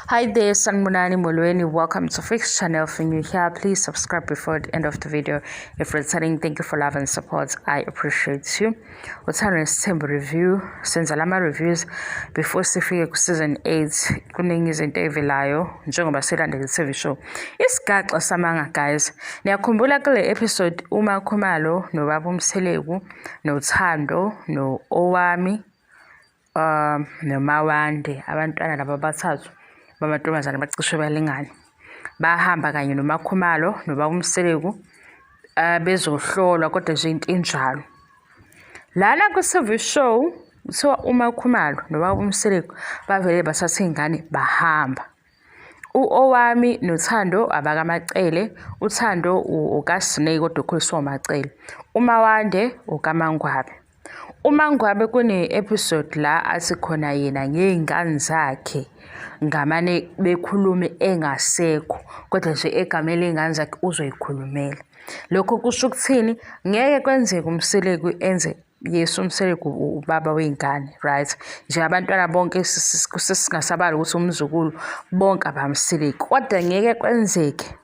Hi there, Sanibonani Molweni. Welcome to Fix Channel. If you're new here, please subscribe before the end of the video. If returning, thank you for love and support. I appreciate you. Uthando Nesithembu review. Senza lama reviews before sifike ku season 8. Kuningi izinto ey'velayo njengoba silandela i-TV show. Isigaxa samanga guys. Niyakhumbula kule episode uma Khumalo nobaba uMseleku noThando no-Owami noMawande, abantwana laba abathathu bamantombazane bacishe balingane. Bahamba kanye noMakhumalo nobaba uMseleku bezohlolwa kodwa nje into injalo. Lana kwi-TV show kuthiwa uMakhumalo nobaba uMseleku bavele bathatha iy'ngane bahamba. U-Owami noThando abakaMaCele, uThando okaSnake kodwa ukhuliswa uMaCele. UMawande okaMaNgwabe. UMaNgwabe kune-episode la athi khona yena ngey'ngane zakhe ngamane bekhulume engasekho kodwa nje egameni ley'ngane zakhe uzoyikhulumela. Lokho kusho ukuthini? Ngeke kwenzeke uMseleku enze yes uMseleku ubaba wey'ngane right nje abantwana bonke sesingasabali ukuthi umzukulu bonke abamseleku kodwa ngeke kwenzeke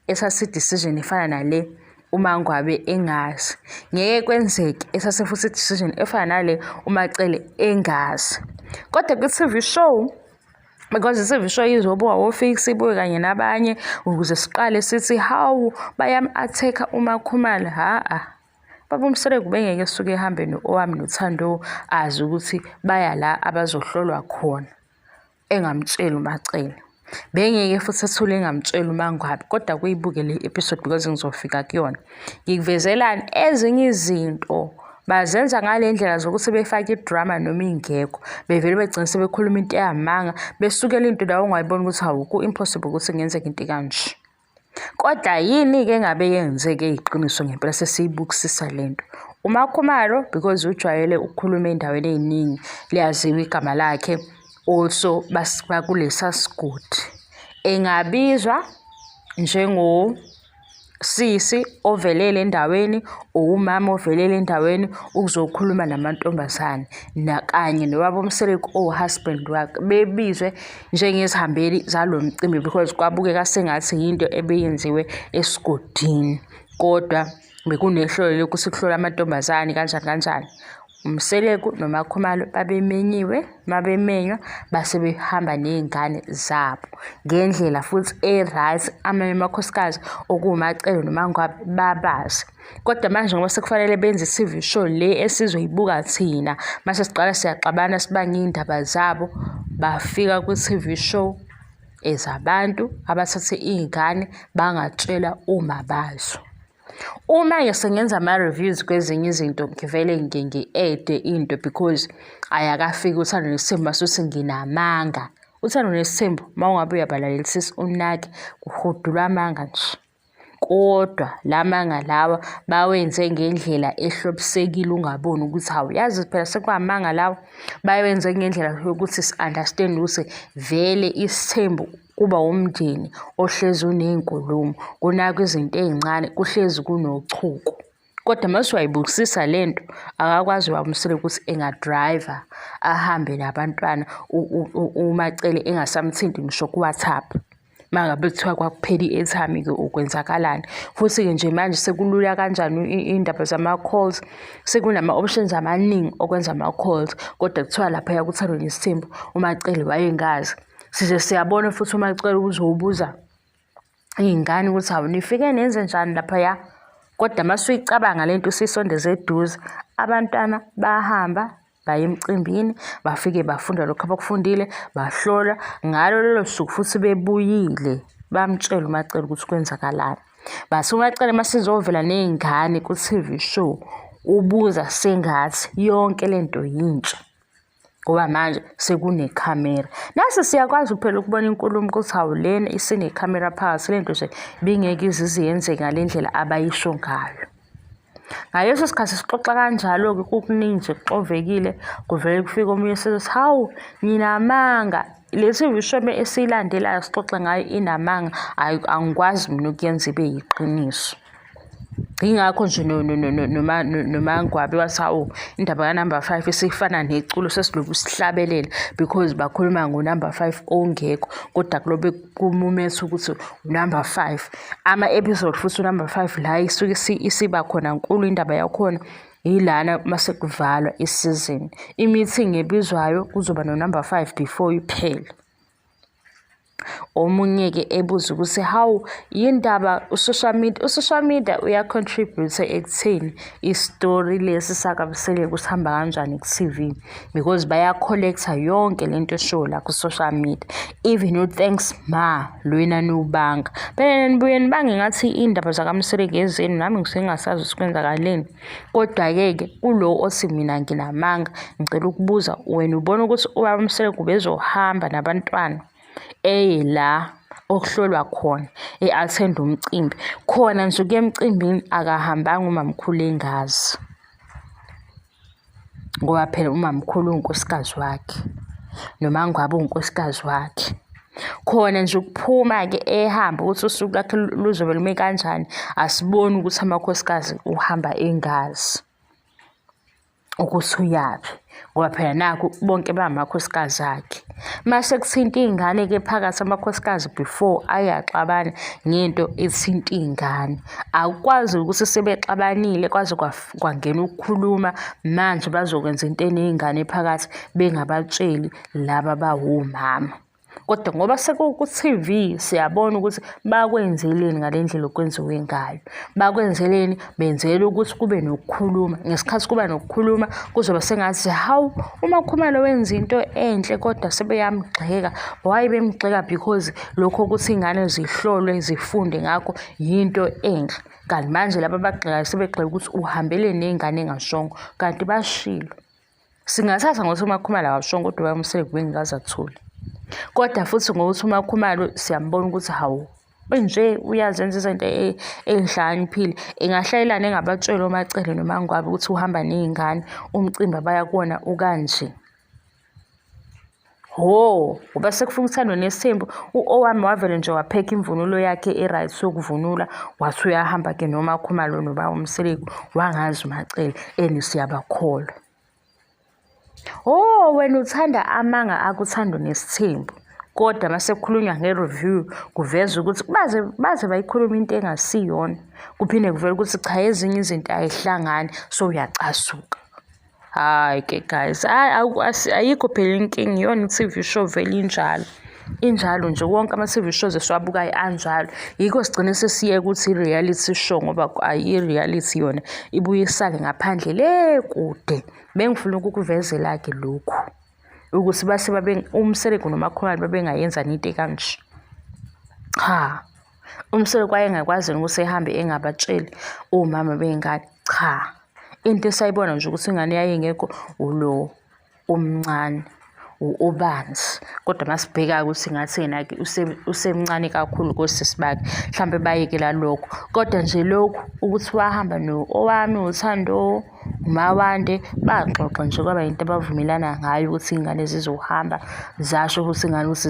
esase decision efana nale uMaNgwabe engazi. Ngeke kwenzeke esase futhi decision efana nale uMaCele engazi. Kodwa kwi-TV show because i-TV show izobuka woFix ibuke kanye nabanye ukuze siqale sithi hawu bayam-attack-a uMakhumalo ha-a. Baba uMseleku bengeke esuke ehambe no-Owami noThando azi ukuthi baya la abazohlolwa khona engamtsheli uMaCele. Bengeke futhi ethule engamtsheli uMaNgwabe kodwa kuyibuke le episode because ngizofika kuyona. Ngikuvezelani ezinye izinto bazenza ngale ndlela zokuthi befake idrama noma ingekho bevele begcine sebekhuluma into eyamanga besukela into la ongayibona ukuthi hawu ku-impossible ukuthi kungenzeka into kanje. Kodwa yini-ke engabe yenzeke eyiqiniso ngempela sesiyibukisisa le nto? UMakhumalo because ujwayele ukukhuluma ey'ndaweni ey'ningi liyaziwa igama lakhe also bakulesa sigodi. Engabizwa njengo sisi ovelele endaweni umama ovelele endaweni ukuzokhuluma namantombazane nakanye nobaba uMseleku owu-husband wakhe bebizwe njengezihambeli zalo mcimbi because kwabukeka sengathi yinto ebeyenziwe esigodini kodwa bekunehlelo lokuthi kuhlolwe amantombazane kanjani kanjani. UMseleku noMakhumalo babemenyiwe, mabemenywa base behamba ney'ngane zabo ngendlela futhi e-right amanye amakhosikazi okuwuMaCele noMaNgwabe babazi. Kodwa manje ngoba sekufanele benze i-TV show le esizoyibuka thina mase siqala siyaxabana sibange iy'ndaba zabo, bafika kwi-TV show ezabantu abathathe iy'ngane bangatshela uma bazo. Uma-ke sengenza ama-reviews kwezinye izinto ngivele ngi-add-e into because ayakafiki uThando Nesithembu masuthi nginamanga. Uthando Nesithembu uma ungabe uyabalalelisisa unake kuhudulwa amanga nje. Kodwa la manga lawa bawenze ngendlela ehlobisekile ungaboni ukuthi hawu yazi phela sekwamanga lawa. Bawenze ngendlela yokuthi si-understand ukuthi vele isithembu kuba umndeni ohlezi uney'nkulumo, kunakwa izinto ey'ncane, kuhlezi kunochuku. Kodwa uma usuyayibukisisa le nto akakwazi ubaba uMseleku ukuthi engadrayiva ahambe nabantwana uMaCele engasamthinti ngisho ku-WhatsApp. Uma ngabe kuthiwa kwakuphela i-airtime-ke ukwenzakalani. Futhi-ke nje manje sekulula kanjani iy'ndaba zama-calls, sekunama-options amaningi okwenza ama-calls kodwa kuthiwa laphaya kuThando Nesithembu uMaCele wayengazi. Size siyabona futhi uMaCele uzobuza iy'ngane ukuthi hawu nifike nenze njani laphaya. Kodwa uma usuyicabanga le nto usuyisondeza eduze, abantwana bahamba baya emcimbini bafike bafunda lokhu abakufundile bahlola ngalo lolo suku futhi bebuyile bamtshela uMaCele ukuthi kwenzakalani. Base uMaCele uma sizovela ney'ngane ku-TV show ubuza sengathi yonke le nto yintsha ngoba manje sekunekhamera. Nasi siyakwazi phela ukubona inkulumo ukuthi hawu lena isinekhamera phakathi le nto nje ibingeke ize ize yenzeke ngale ndlela abayisho ngayo. Ngaleso sikhathi sixoxa kanjalo-ke kukuningi nje kuxovekile kuvele kufike omunye sezothi hawu nginamanga le TV show esiyilandelayo sixoxe ngayo inamanga angikwazi mina ukuyenza ibe yiqiniso. Yingakho nje noMangwabe wathi hawu indaba ka-number 5 isifana neculo sesilobu sihlabelela because bakhuluma ngo-number 5 ongekho kodwa kulobe kumumethe ukuthi unumber 5. Ama-episode futhi unumber 5 la isuke isiba khona nkulu indaba yakhona yilana mase kuvalwa isizini. I-meeting ebizwayo kuzoba no-number 5 before iphele. Omunye-ke ebuza ukuthi hawu yindaba u-social media, u-social media uya-contribute-a ekutheni isitori lesi sakaMseleku sihamba kanjani ku-T_V because baya-collect-a yonke lento eshiwo la ku-social media. Even u-Thanks Ma lwena niwubanga. Phela nibuye nibange ngathi iy'ndaba zakaMseleku ezenu nami ngisuke ngingasazi ukuthi kwenzakaleni. Kodwa-ke ke kulo othi mina nginamanga ngicela ukubuza wena ubona ukuthi ubaba uMseleku ubezohamba nabantwana eye la okuhlolwa khona e-attend umcimbi khona nje ukuya emcimbini akahambanga umamkhulu engazi ngoba phela umamkhulu uwunkosikazi wakhe noma ngabe uwunkosikazi wakhe. Khona nje ukuphuma-ke ehamba ukuthi usuku lwakhe luzobe lume kanjani, asiboni ukuthi amakhosikazi uhamba engazi ukuthi uyaphi ngoba phela nakhu bonke bangamakhosikazi akhe. Mase kuthinta iy'ngane-ke phakathi amakhosikazi before ayaxabana ngento ethinta iy'ngane. Akukwazi ukuthi sebexabanile kwaze kwangena ukukhuluma manje bazokwenza into eney'ngane phakathi bengabatsheli laba bawomama. Kodwa ngoba sekuku-T_V siyabona ukuthi bakwenzeleni ngale ndlela okwenziwe ngayo. Bakwenzeleni? Benzela ukuthi kube nokukhuluma. Ngesikhathi kuba nokukhuluma kuzoba sengathi hawu uMakhumalo wenza into enhle kodwa sebeyamgxeka. Why bemgxeka? Because lokho ukuthi iy'ngane zihlolwe zifunde ngakho yinto enhle. Kanti manje laba abagxekayo sebegxeka ukuthi uhambele ney'ngane engashongo kanti bashilo. Singathatha ngokuthi uMakhumalo akashongo kodwa uMseleku bengikaze athule. Kodwa futhi ngokuthi uMakhumalo siyambona ukuthi hawu nje uyazenza izinto ey'hlakaniphile. Engahlalelani engabatsheli oMaCele noMaNgwabe ukuthi uhamba ney'ngane umcimbi abaya kuwona ukanje. Hho, ngoba sekufika uthando nesithembu, u-Owami wavele nje waphekha imvunulo yakhe e-right yokuvunula, wathi uyahamba-ke noMaKhumalo nobaba uMseleku, wangazi uMaCele and siyabakholwa. Hho, wena uthanda amanga akuthando nesithembu. Kodwa uma sekukhulunywa nge-review kuvezwa ukuthi baze baze bayikhuluma into engasiyona. Kuphinde kuvele ukuthi cha ezinye izinto ayihlangani, so uyacasuka. Hhayi ke guys, hhayi ayikho phela inkinga iyona i-T_V show vele injalo. Injalo nje wonke ama-T_V shows esiwabukayo anjalo. Yikho sigcine sesiyeka ukuthi i-reality show ngoba i-reality yona ibuye isale ngaphandle le kude. Bengifuna ukukuvezela-ke lokhu ukuthi base babe uMseleku noMakhumalo babengayenzani into ekanje. Cha, uMseleku wayengakwazi ukuthi ehambe engabatsheli omama bey'ngane, cha. Into esayibona nje ukuthi ingane yayingekho ulo omncane obanzi kodwa masibheka ukuthi ngathi yena-ke usemncane kakhulu kosisi bakhe mhlampe bayekela lokho kodwa nje lokhu ukuthi wahamba no-Owami uThando uMawande baxoxa nje kwaba yinto abavumelana ngayo ukuthi iy'ngane zizohamba zasho ukuthi ingane ukuthi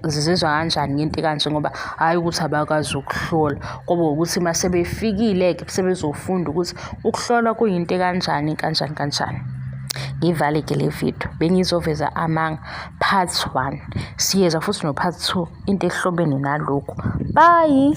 zizizwa kanjani ngento ekanje ngoba hhayi ukuthi abakwazi ukuhlola kwaba ukuthi uma sebefikile-ke sebezofunda ukuthi ukuhlolwa kuyinto ekanjani kanjani kanjani. Ngivale-ke le video bengizoveza amanga part 1 siyeza futhi no part 2 into ehlobene nalokhu. Bye.